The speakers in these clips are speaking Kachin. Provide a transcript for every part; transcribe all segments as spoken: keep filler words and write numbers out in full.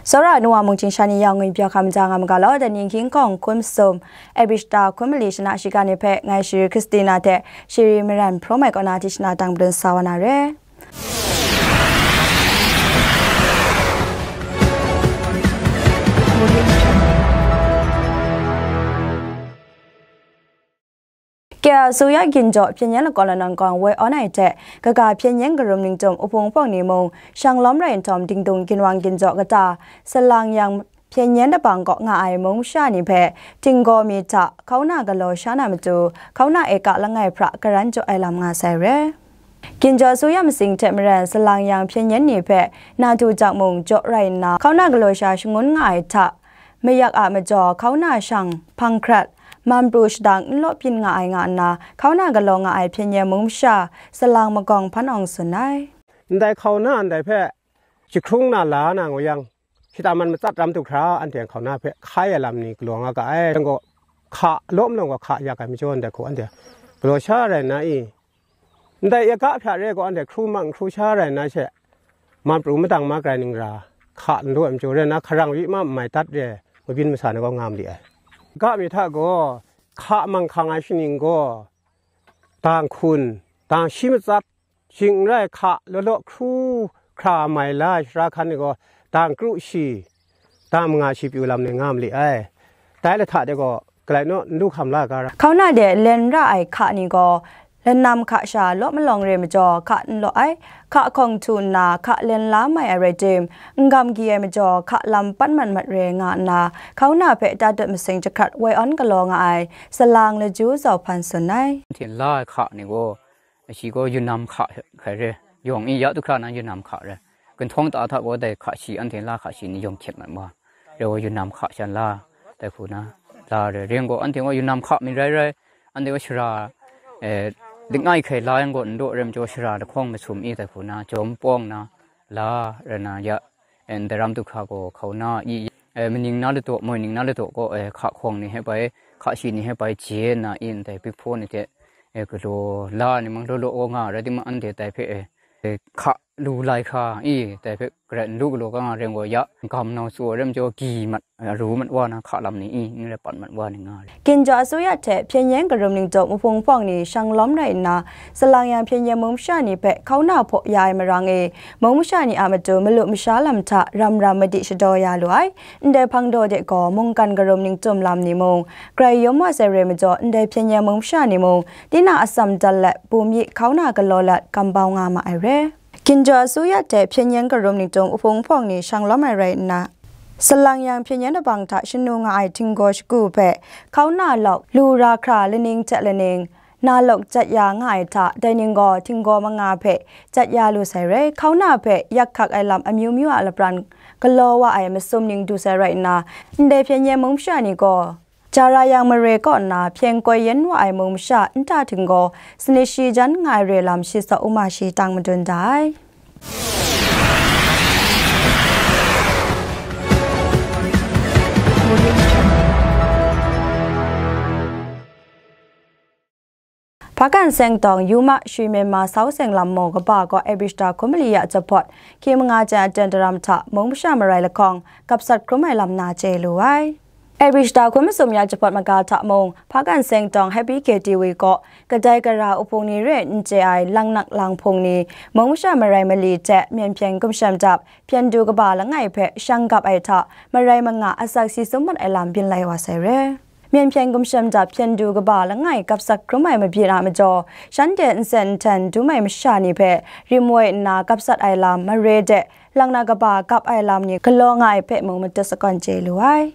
Tsawra ai nuwa mungchying sha ni yawng ngwipyaw hkam ja nga ma ga law, dai ni hkying hkawng hkun masum, Ebrishta hkun mali shana shiga ni hpe ngai Shiri Christina hte Shiri Maran Hprawm ai kaw na hti shana tang padun sa wa na re. K R အစိုးရ ဂင်္ကြော် ဖြည့်ညှင်းလကော်လနွန်ကောင် ဝဲအွန်အိုင် hte, kaga ဖြည့်ညှင်း ကရုံး ningtum အဖုံဖုံ ni mung, shanglawm rai nhtawm, dingdung ginwang ginjaw kata, salang yang ဖြည့်ညှင်း dabang kaw nga ai mung masha ni hpe, tinggaw mi hta, hkauna galaw sha na matu, hkauna eka langai hpra karan jaw ai lam nga sai re. Ginjaw အစိုးရ masing hte maren, salang yang ဖြည့်ညှင်း ni hpe, na du jak mung, jaw rai nna, hkauna galaw sha shangun nga ai hta, mayak a majaw, hkauna shang, hpang hkrat, man pru shadang n law byin nga ai nga nna, hkauna galaw nga ai ဖြည့်ညှင်း mung masha, salang magawng hpan awng tsun ai. Ndai hkauna ndai hpe jahkrung na la na ngu yang, shata man matsat ram du hkra, anhte hkauna hpe hkai ai lam ni galaw nga ga ai. Yang gaw, hka law malawng gaw hka yak ai majaw ndai hku anhte galaw sha rai nna i, ndai eka hpya re gaw anhte hkru mang hkru sha rai nna she, man pru madang ma grai ning ra, hka n lu ai majaw rai nna, hkarang wi ma n mai dat re, mabyin masa ni gaw nga ma li ai. Ga mi hta gaw, hka mang hkang ai shaning gaw, dang hkun, dang shi matsat, shing n rai hka law law hkru hkra mai la ai shara hkan ni gaw, dang kru shi, dang manga shi pyu lam ni nga ma li ai. Dai lahta de gaw, galai naw n lu hkam la ga ra. Hkauna de len ra ai hka ni gaw, lanam hka sha law malawng re majaw, hka n law ai, hka hkawng htu nna, hka len la mai ai rai tim, n gamgi ai majaw, hka lam pat mat mat re nga nna, hkauna hpe ta dut masing jahkrat woi awn galaw nga ai, salang laju zau hpan tsun ai. Hte la ai hka ni gaw, shi gaw yunam hka hkai re, yawng i ya du hkra na yunam hka re. Ginhtawng ta hta gaw dai hka shi, anhte la hka shi ni yawng hkyet mat wa, re gaw yunam hka shan la, dai hku na, la re, ring gaw anhte gaw yunam hka mi rai rai, anhte gaw shara, eh, dik ngai hkai la yang gaw n daw rem jaw, shara lahkawng masum i dai hku na, jawm pawng na, la, ra na ya, eh, ndai ram du hkra gaw hkau na i, eh, maning na ladaw, moi ning na ladaw gaw, eh, hka hkawng ni hpe bai, hka shi ni hpe bai je nna i ndai bikphaw ni hte, eh, galaw la ni mang law law gaw nga, rai timung, anhte dai hpe, eh, eh, hka lu lai hkra i, dai hpe garai n lu galaw ga nga reng gaw ya, gam nau tsu ai rem jaw, gi mat, aru mat wa na hka lam ni i, n rai pat mat wa ni nga ai. Ginjaw အစိုးရ hte ဖြည့်ညှင်း ကရုံး ningtum အဖုံဖုံ ni shanglawm rai nna, salang yang ဖြည့်ညှင်း mung masha ni hpe hkauna hpaw ya ai marang e, mung masha ni a matu malu masha lam hta ram ram madi shadaw ya lu ai. Ndai hpang daw de gaw, mungkan ကရုံး ningtum lam ni mung, grai yawm wa sai re majaw, ndai ဖြည့်ညှင်း mung masha ni mung, tinang atsam dat let, bum yi hkauna galaw let, kambau nga ma ai re. Ginjaw အစိုးရ hte ဖြည့်ညှင်း ကရုံး ningtum အဖုံဖုံ ni shanglawm ai rai nna, salang yang ဖြည့်ညှင်း dabang hta shanu nga ai htinggaw shagu hpe, hkauna lawk, lu ra hkra laning hte laning, na lawk jat ya nga ai hta, dai ning gaw htinggaw manga hpe jat ya lu sai rai. Hkauna hpe yak hkak ai lam amyu myu a lapran galaw wa ai masum ning du sai rai nna, ndai ဖြည့်ညှင်း mung masha ni gaw, Jara yang mare kaw nna hpyen koi yen wa ai mung masha nta htinggaw, sanit shi jan nga ai re lam shi saw u ma shi tang madun da ai. Hpakan seng tawng Yuma Shwi Myanmar Sau Seng Lam Maw Kaba gaw Ebrishta hkun mali ya jahpawt, hkying manga jan aten daram hta mung masha marai lahkawng, gapsat hkrum ai lam na chye lu ai. Ebrishta hkun masum ya jahpawt maga hta mung, Hpakan seng tawng Happy K T V kaw, kadai gara uhpung ni re n chye ai langnak lang hpung ni, mung masha marai mali hte myen hpyen gumshem dap, hpyen du kaba langai hpe shang gap ai hta, marai manga asak si sum mat ai lam byin lai wa sai re. Myen hpyen gumshem dap hpyen du kaba langai gapsat hkrum ai mabyin a majaw, shanhte nsen nhten dum ai masha ni hpe rim woi nna gapsat ai lam, mare de langnak kaba gap ai lam ni galaw nga ai hpe mung matut sakawn chye lu ai.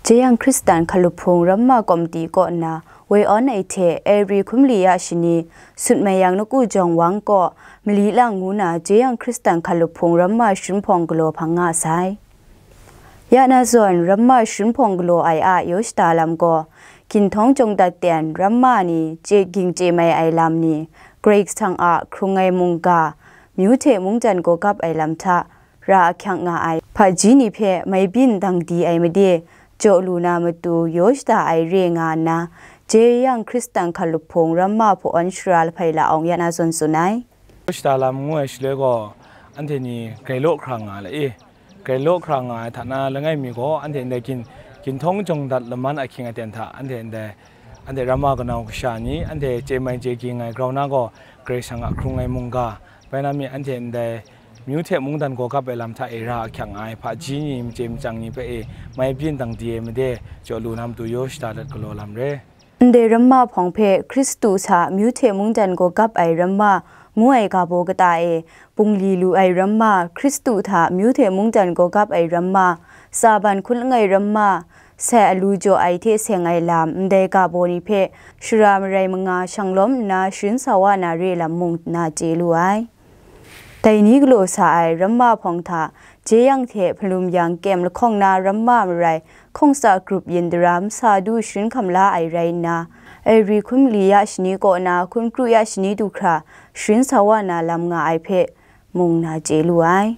Jeyang Hkristan Hkalup Hpung Ramma Komiti kaw nna woi awn ai hte Ebri hkun mali ya shani, sut mai yang Naku Jawng Wang kaw mali lang ngu na Jeyang Hkristan Hkalup Hpung Ramma Sharin Hpawng Galaw hpang nga sai. Ya na zawn, Ramma Sharin Hpawng Galaw ai a yaw shada lam gaw, ginhtawng jawng dat ten ramma ni chye ging chye mai ai lam ni, Karai Kasang a hkrung ai mungga, myu hte mungdan gaw gap ai lam hta, ra ahkyak nga ai hpaji ni hpe mai byin dang di ai made, jaw lu na matu yaw shada ai re nga nna, Jeyang Hkristan hkalup hpung ramma hpawn shara lahpai la awng ya na zawn tsun ai. Yaw shada lam ngu ai shaloi gaw, anhte ni grai law hkra nga ai le i, grai law hkra nga ai hta na langai mi gaw, anhte ndai gin, ginhtawng jawng dat laman ahkying aten hta, anhte ndai, anhte ramma kanau kasha ni, anhte chye mai chye ging ai grau na gaw, Karai Kasang a hkrung ai mungga, bai na mi anhte ndai, myu hte mungdan gaw gap ai lam hta e ra ahkyak nga ai hpaji ni, machye machyang ni hpe e, mai byin dang di ai made, jaw lu na matu yaw shada let galaw lam re. Ndai ramma hpawng hpe Hkristu hta myu hte mungdan gaw gap ai ramma ngu ai ga baw kata e bungli lu ai ramma, Hkristu hta myu hte mungdan gaw gap ai ramma, tsa ban hkun langai ramma, sai alu jaw ai hte seng ai lam, ndai ga baw ni hpe shara marai manga shanglawm nna sharin sa wa na re lam mung nna chye lu ai. Dai ni galaw sa ai ramma hpawng hta, Jeyang hte Hpalum Yang kyem lahkawng na ramma marai, Hkawngsa grup yin daram sa du sharin hkam la ai rai nna, Airi hkum li ya shani kaw na hkun kru ya shani du hkra sharin sa wa na lam nga ai hpe mung na chye lu ai.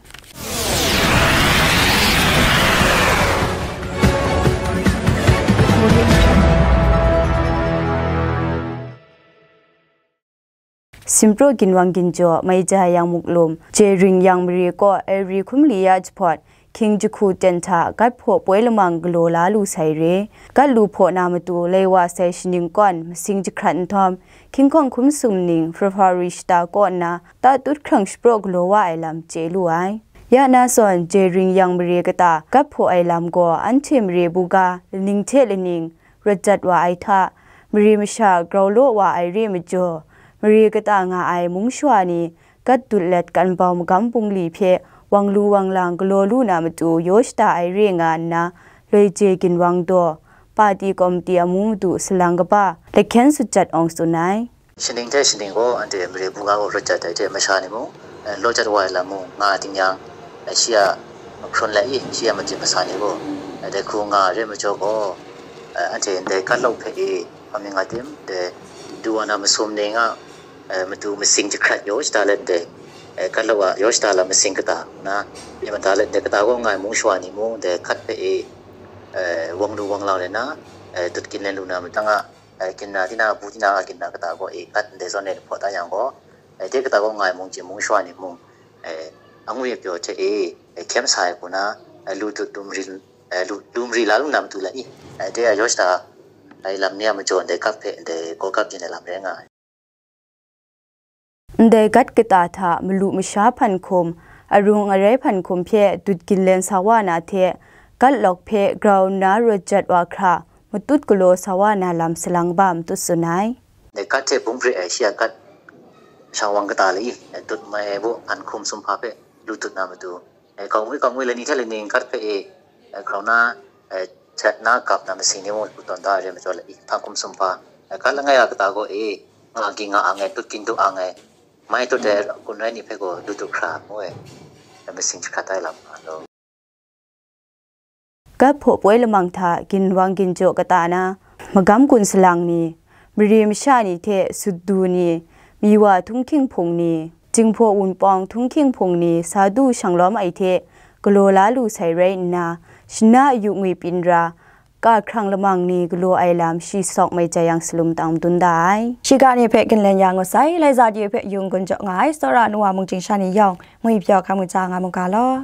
Simpraw ginwang ginjaw, Maija Yang Muklum, Jering Yang Mare kaw Airi hkum li ya jahpawt, hkying jahku ten hta gat hpaw poi lamang galaw la lu sai re. Gat lu hpaw na matu lai wa sai shaning kawn masing jahkrat nhtawm, hkying hkawng hkum sum ning February shata kaw nna tatut hkrang shapraw galaw wa ai lam chye lu ai. Ya na zawn, Jering Yang Mare kata gat hpaw ai lam gaw anhte mare buga laning hte laning rawt jat wa ai hta, mare masha grau law wa ai re majaw, mare kata nga ai mung shawa ni gat dut let kan bau magam bungli hpe wang lu wang lang galaw lu na matu yaw shada ai re nga nna, loi je ginwang daw, pati kawmti amu matu salang kaba lahkyen sut jat awng tsun ai. Shaning hte shaning gaw anhte mare buga gaw rawt jat ai hte masha ni mung, eh, law jat wa ai lam mung nga ting yang, eh, shi a mahkrun lai i, shi a matit masa ni gaw, eh, dai hku nga ai re majaw gaw, eh, anhte ndai gat lawk hpe e, hpa mi nga tim, dai du wa na masum ning a, eh, matu masing jahkrat yaw shada let dai, eh, gat lawk a yaw shada lam masing kata, na, ya mada let dai kata gaw nga ai mung shawa ni mung, dai gat hpe e, eh, wang lu wang lau le na, eh, dut ginlen lu na matang a, eh, ginna tina, bu tina a ginna kata gaw e gat ndai zawn e hpaw da yang gaw, eh, dai kata gaw nga ai mung chye mung shawa ni mung, eh, angwi apyaw hte e, eh, hkyem sa ai hku na, eh, lu dut lu mari, eh, lu, lu mari la lu na matu la i, eh, dai a yaw shada ai lam ni a majaw ndai gap hpe ndai gaw gap yin ai lam rai nga ai. Ndai gat kata hta malu masha hpan hkum, arung arai hpan hkum hpe dut ginlen sa wa na hte, gat lawk hpe grau nna rawt jat wa hkra, matut galaw sa wa na lam salang ba matut tsun ai. Ndai gat hte bung pre ai shi a gat shang wang kata lai i, dut mai ai baw hpan hkum sumhpa hpe lu dut na matu, eh, kawngwi kawngwi lani hte lani gat hpe e, eh, grau na, eh, htet na gap na masing ni mung hku tawn da ai re majaw lai i, hpan hkum sumhpa, eh, gat langai a kata gaw e, nga ging nga ang ai, dut ging du ang ai, mai dut ai kun rai ni hpe gaw lu dut hkra ngu ai, eh, masing jahkrat ai lam nga law. Gat hpaw poi lamang hta ginwang ginjaw kata na, magam gun salang ni, mare masha ni hte sut du ni, miwa htunghking hpung ni, Jinghpaw Wunpawng htunghking hpung ni sa du shanglawm ai hte galaw la lu sai rai nna, shana yu ngwi pyin ra, ka hkrang lamang ni galaw ai lam shi sawk mai jai yang salum tang madun da ai. Shiga ni hpe ginlen ya ngut sai, lai za di hpe yung gun jaw nga ai, tsawra nu wa mung chyingsha ni yawng, ngwi pyaw hkam mat ja nga mu ga law.